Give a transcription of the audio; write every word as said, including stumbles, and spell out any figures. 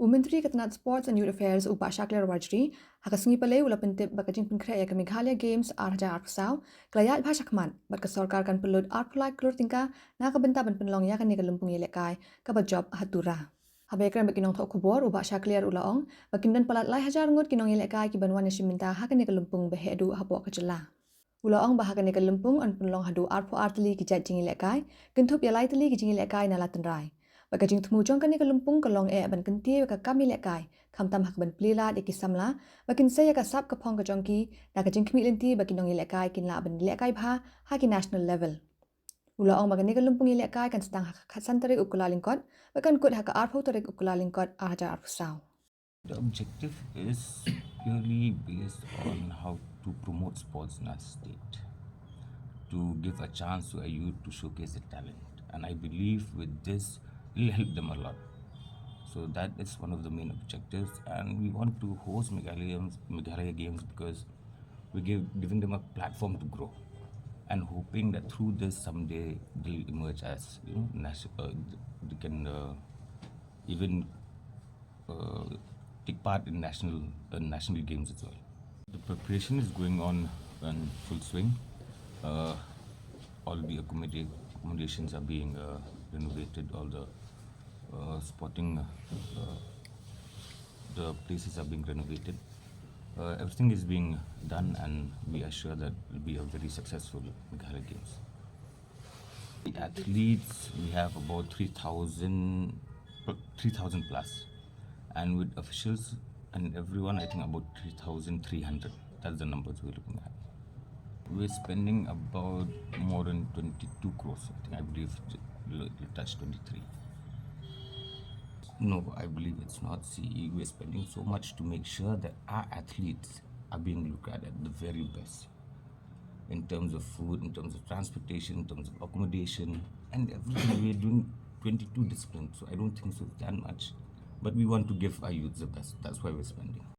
U Myntri ka tnat Sports and Youth Affairs, u Bah Shakliar Warjri, ha ka sngi Palei u la pyntip ba ka jingpynkhreh ïa ka Meghalaya Games ar hajar arphew saw ka la ïaid bha shakhmat bad ka sorkar kan pynlut arphew lai klur tyngka na ka bynta ban pynlong ïa kane ka lympung ïalehkai kaba jop ha Tura. Haba ïakren bad ki nongthoh khubor, u Bah Shakliar u la ong ba kin don palat lai hajar ngut ki nongïalehkai ki ban wan ïashim bynta ha kane ka lympung ba heh duh hapoh ka jylla. U la ong ba ha kane ka lympung yn pynlong haduh arphew ar tylli ki jait jingïalehkai, kynthup ïa lai tylli ki jingïalehkai na la tynrai. Bad ka jingthmu jong kane ka lympung ka long eh ban kyntiew ïa ka kam ïalehkai, khamtam ha ka ban plie lad ïa ki samla ba kin sei ïa ka sap ka phong ka jong ki, na ka jingkhmih lynti ba ki nongïalehkai kin lah ban ïalehkai bha ha ki national level. U la ong ba kane ka lympung ïalehkai kan sdang ha ka khatsan tarik u Kyllalyngkot bad kan kut ha ka arphew tarik u Kyllalyngkot ar hajar arphew saw. The objective is purely based on how to promote sports in our state, to give a chance to a youth to showcase their talent. And I believe with this, it'll help them a lot. So that is one of the main objectives. And we want to host Meghalaya, Meghalaya Games because we're give, giving them a platform to grow. And hoping that through this someday they'll emerge as, you know, nation, uh, they can uh, even uh, take part in national uh, national games as well. The preparation is going on in full swing. Uh, all the accommodate, accommodations are being uh, renovated. All the uh, sporting uh, uh, the places are being renovated. Uh, everything is being done, and we are sure that it will be a very successful Meghalaya Games. The athletes, we have about three thousand, three thousand plus, and with officials and everyone, I think about three thousand three hundred. That's the numbers we're looking at. We're spending about more than twenty-two crores. I think, I believe, it touched twenty-three. No, I believe it's not. See, we're spending so much to make sure that our athletes are being looked at at the very best in terms of food, in terms of transportation, in terms of accommodation, and everything. We're doing twenty-two disciplines, so I don't think so it's that much. But we want to give our youth the best. That's why we're spending.